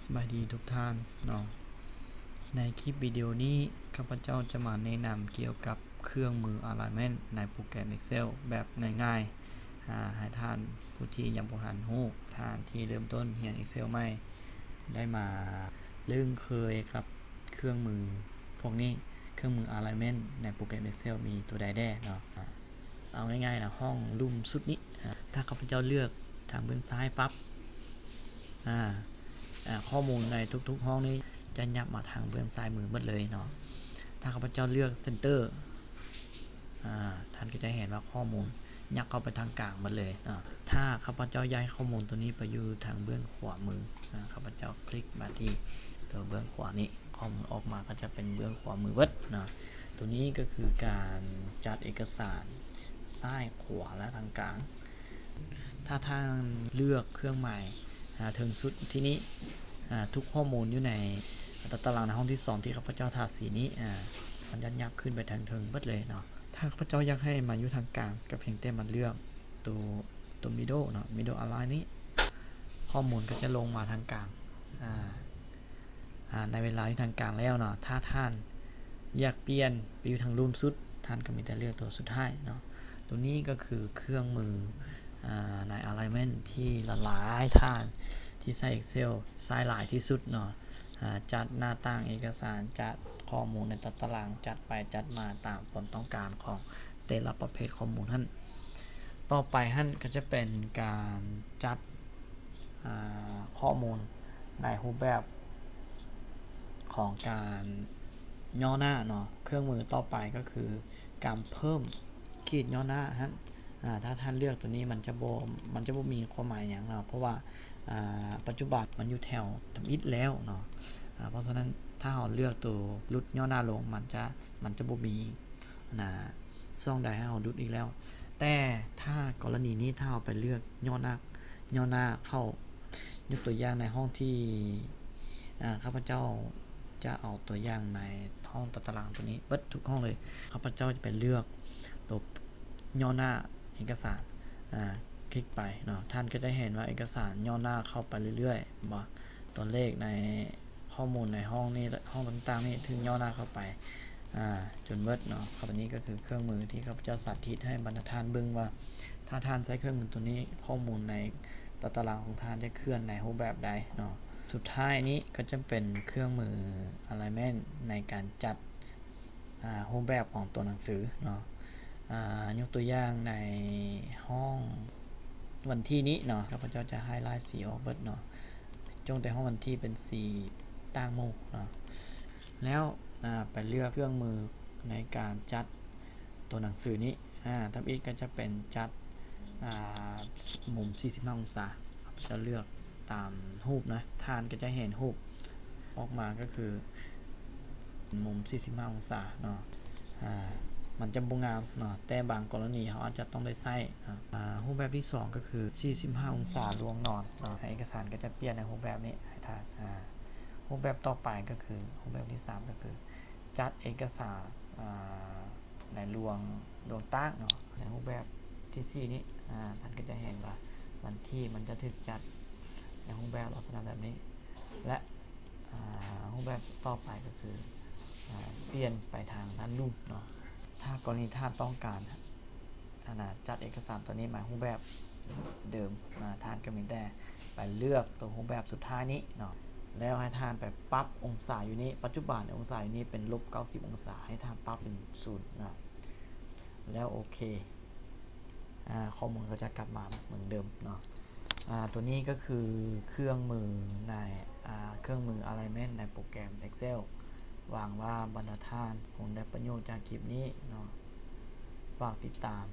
ສະບາຍດີທຸກທ່ານເນາະ. ໃນຄລິບວິດີໂອນີ້ ຂ້າພະເຈົ້າຈະມາແນະນຳກ່ຽວກັບເຄື່ອງມື Alignment ໃນໂປຣແກຣມ Excel ແບບງ່າຍໆ ອາ ໃຫ້ທ່ານຜູ້ທີ່ຍັງບໍ່ທັນຮູ້, ທ່ານທີ່ເລີ່ມຕົ້ນຮຽນ Excel ໃໝ່ ໄດ້ມາລຶ້ງເຄີຍກັບເຄື່ອງມືພວກນີ້, ເຄື່ອງມື Alignment ໃນໂປຣແກຣມ Excel ມີຕົວໃດແດ່ເນາະ. ເອົາງ່າຍໆນະ ຫ້ອງລຸ່ມສຸດນີ້ ອາ ຖ້າຂ້າພະເຈົ້າເລືອກທາງເບື້ອງຊ້າຍປັບ ອາ ອາ ຂໍ້ມູນໃນທຸກໆຫ້ອງນີ້ຈະຫຍັບມາທາງເບື້ອງຊ້າຍມືໝົດເລີຍເນາະ. ຖ້າຂ້າພະເຈົ້າເລືອກ Center ອາ ທ່ານກໍຈະເຫັນວ່າຂໍ້ມູນຫຍັບເຂົ້າໄປທາງກາງໝົດເລີຍເນາະ. ຖ້າຂ້າພະເຈົ້າຢາກໃຫ້ຂໍ້ມູນຕົວນີ້ໄປຢູ່ທາງເບື້ອງຂວາມື ອາ ຂ້າພະເຈົ້າຄລິກມາທີ່ຕົວເບື້ອງຂວານີ້ ຂໍ້ມູນອອກມາກໍຈະເປັນເບື້ອງຂວາມືເບິດເນາະ. ຕົວນີ້ກໍຄືການຈັດເອກະສານຊ້າຍຂວາ ແລະ ທາງກາງ. ຖ້າທ່ານເລືອກເຄື່ອງໝາຍ ອາ ເທິງສຸດທີ່ນີ້ ອາ ທຸກຂໍ້ມູນຢູ່ໃນຕາຕະລາງໃນຫ້ອງທີສອງທີ່ຂ້າພະເຈົ້າທາສີນີ້ ອາ ມັນຈະຫຍັບຂຶ້ນໄປທາງເທິງເບິດເລີຍເນາະ. ຖ້າຂ້າພະເຈົ້າຢາກໃຫ້ມາຢູ່ທາງກາງ ກໍພຽງແຕ່ມາເລືອກຕົວ ຕົວ Middle ເນາະ Middle Align ນີ້ ຂໍ້ມູນກໍຈະລົງມາທາງກາງ ອາ ອາ ໃນເວລາຢູ່ທາງກາງແລ້ວເນາະ. ຖ້າທ່ານຢາກປ່ຽນໄປຢູ່ທາງລຸ່ມສຸດ ທ່ານກໍມີແຕ່ເລືອກຕົວສຸດທ້າຍເນາະ. ຕົວນີ້ກໍຄືເຄື່ອງມື ອາ ໃນ Alignment ທີ່ຫຼາຍໆທ່ານທີ່ໃຊ້ Excel ໃຊ້ຫຼາຍທີ່ສຸດເນາະ. ອາ ຈັດໜ້າຕ່າງເອກະສານ, ຈັດຂໍ້ມູນໃນຕາຕະລາງ, ຈັດໄປຈັດມາຕາມຄວາມຕ້ອງການຂອງແຕ່ລະປະເພດຂໍ້ມູນຫັ້ນ. ຕໍ່ໄປຫັ້ນກໍຈະເປັນການຈັດ ອາ ຂໍ້ມູນໃນຮູບແບບຂອງການຫຍໍ້ໜ້າເນາະ. ເຄື່ອງມືຕໍ່ໄປກໍຄືການເພີ່ມຂີດຫຍໍ້ໜ້າຫັ້ນ. ອາ ຖ້າທ່ານເລືອກຕົວນີ້ ມັນຈະບໍ່ ມັນຈະບໍ່ມີຄວາມໝາຍຫຍັງເນາະ ເພາະວ່າ ອາ ປັດຈຸບັນມັນຢູ່ແຖວທຳອິດແລ້ວເນາະ. ອາ ເພາະສະນັ້ນ ຖ້າເຮົາເລືອກຕົວຫຼຸດຫຍໍ້ໜ້າລົງ ມັນຈະ ມັນຈະບໍ່ມີ ນະ ຊ່ອງໃດໃຫ້ເຮົາດຸດອີກແລ້ວ. ແຕ່ຖ້າກໍລະນີນີ້ ຖ້າເຮົາໄປເລືອກຫຍໍ້ໜ້າ ຫຍໍ້ໜ້າເຂົ້າ ຍົກຕົວຢ່າງໃນຫ້ອງທີ່ ອາ ຂ້າພະເຈົ້າຈະເອົາຕົວຢ່າງໃນຫ້ອງຕາຕະລາງຕົວນີ້ເບິດທຸກຫ້ອງເລີຍ. ຂ້າພະເຈົ້າຈະໄປເລືອກຕົວຫຍໍ້ໜ້າເອກະສານ ອາ ຄລິກໄປເນາະ. ທ່ານກໍຈະເຫັນວ່າເອກະສານຫຍໍ້ໜ້າເຂົ້າໄປເລື້ອຍໆ ເຫັນບໍ່? ຕົວເລກໃນ ຂໍ້ມູນໃນຫ້ອງນີ້ ຫ້ອງຕ່າງໆນີ້ຖືກຫຍໍ້ໜ້າເຂົ້າໄປ ອາ ຈົນເບິດເນາະ. ຄຳນີ້ກໍຄືເຄື່ອງມືທີ່ຂ້າພະເຈົ້າສາທິດໃຫ້ບັນດາທ່ານເບິ່ງວ່າ ຖ້າທ່ານໃຊ້ເຄື່ອງມືຕົວນີ້ ຂໍ້ມູນໃນຕາຕະລາງຂອງທ່ານຈະເຄື່ອນໃນຮູບແບບໃດເນາະ. ສຸດທ້າຍນີ້ກໍຈະເປັນເຄື່ອງມື Alignment ໃນການຈັດ ອາ ຮູບແບບຂອງຕົວໜັງສືເນາະ. ອາ ຍົກຕົວຢ່າງໃນຫ້ອງວັນທີນີ້ເນາະ, ຂ້າພະເຈົ້າຈະໄຮໄລສີອອກເບິດເນາະ, ຈົ່ງແຕ່ຫ້ອງວັນທີເປັນສີຕ່າງໝູ່ເນາະ. ແລ້ວ ອາ ໄປເລືອກເຄື່ອງມືໃນການຈັດຕົວໜັງສືນີ້ ອາ ທຳອິດກໍຈະເປັນຈັດ ອາ ມຸມສີ່ສິບຫ້າອົງສາ. ເຮົາຈະເລືອກຕາມຮູບນະ, ທ່ານກໍຈະເຫັນຮູບອອກມາກໍຄືມຸມສີ່ສິບຫ້າອົງສາເນາະ. ອາ ມັນຈະບໍ່ງາມເນາະ, ແຕ່ບາງກໍລະນີເຮົາອາດຈະຕ້ອງໄດ້ໃຊ້ເນາະ. ອາ ຮູບແບບທີສອງກໍຄືສີ່ສິບຫ້າອົງສາລວງນອນເນາະ, ໃຫ້ເອກະສານກໍຈະປ່ຽນໃນຮູບແບບນີ້ໃຫ້ທ່ານ. ອາ ຮູບແບບຕໍ່ໄປກໍຄື ຮູບແບບທີສາມກໍຄື ຈັດເອກະສານ ອາ ໃນລວງ ລວງຕ່າງເນາະ. ໃນຮູບແບບທີສີ່ນີ້ ອາ ທ່ານກໍຈະເຫັນວ່າວັນທີມັນຈະຖືກຈັດໃນຮູບແບບລັກສະນະແບບນີ້ ແລະ ອາ ຮູບແບບຕໍ່ໄປກໍຄື ອາ ປ່ຽນໄປທາງດ້ານລຸ່ມເນາະ. ຖ້າກໍລະນີທ່ານຕ້ອງການ ອັນນ່າ ຈັດເອກະສານຕົວນີ້ໃໝ່ຮູບແບບເດີມ ອາ ທ່ານກໍມີແຕ່ໄປເລືອກຕົວຮູບແບບສຸດທ້າຍນີ້ເນາະ, ແລ້ວໃຫ້ທ່ານໄປປັບອົງສາຢູ່ນີ້. ປັດຈຸບັນອົງສາຢູ່ນີ້ເປັນລົບເກົ້າສິບອົງສາ, ໃຫ້ທ່ານປັບເປັນສູນເນາະ, ແລ້ວໂອເຄ ອາ ຂໍ້ມູນກໍຈະກັບມາເໝືອນເດີມເນາະ. ອາ ຕົວນີ້ກໍຄືເຄື່ອງມືໃນ ອາ ເຄື່ອງມື Alignment ໃນໂປຣແກຣມ Excel. ຫວັງວ່າບັນດາທ່ານຄົງໄດ້ປະໂຫຍດຈາກຄລິບນີ້ເນາະ. ຝາກຕິດຕາມ